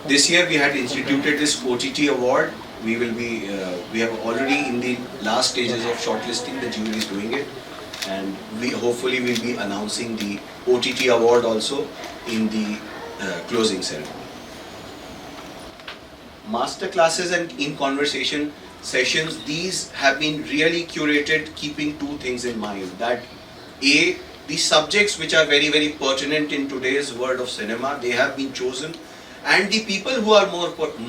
This year we had instituted this OTT award. We will be we have already in the last stages of shortlisting. The jury is doing it, and we hopefully will be announcing the OTT award also in the closing ceremony. Master classes and in conversation sessions, these have been really curated keeping two things in mind: that A, the subjects which are very, very pertinent in today's world of cinema, they have been chosen, and the people who are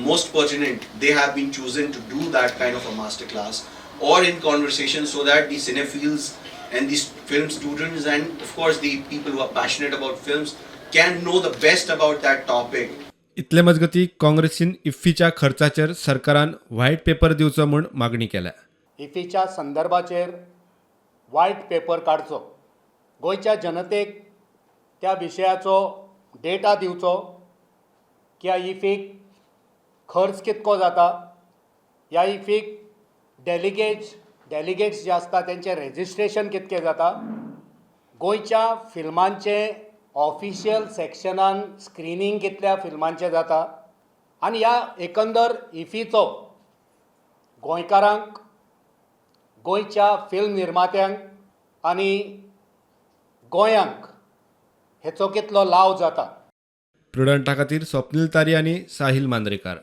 most pertinent, they have been chosen to do that kind of a master class or in conversation, so that the cinephiles and the film students and of course the people who are passionate about films can know the best about that topic. इतले मजगती काँग्रेसीन इफ्फीच्या खर्चाचेर सरकारान white paper दिवचो म्हूण मागणी केल्या. इफीच्या संदर्भाचेर वायट पेपर काडचो, गोंयच्या जनतेक त्या विशयाचो डेटा दिवचो की ह्या इफीक खर्च कितको जाता, ह्या इफीक डेलिगेट्स जे आसता तेंचें रेजिस्ट्रेशन कितकें जाता, गोंयच्या फिल्मांचें ऑफिशियल सेक्शनान स्क्रिनींग कितल्या फिल्मांचें जाता आनी ह्या एकंदर इफीचो गोंयकारांक, गोंयच्या फिल्म निर्मात्यांक आनी गोंयांक हेचो कितलो लाव जाता. प्रुडंटा खातीर स्वप्नील तारी आनी साहिल मांद्रेकार.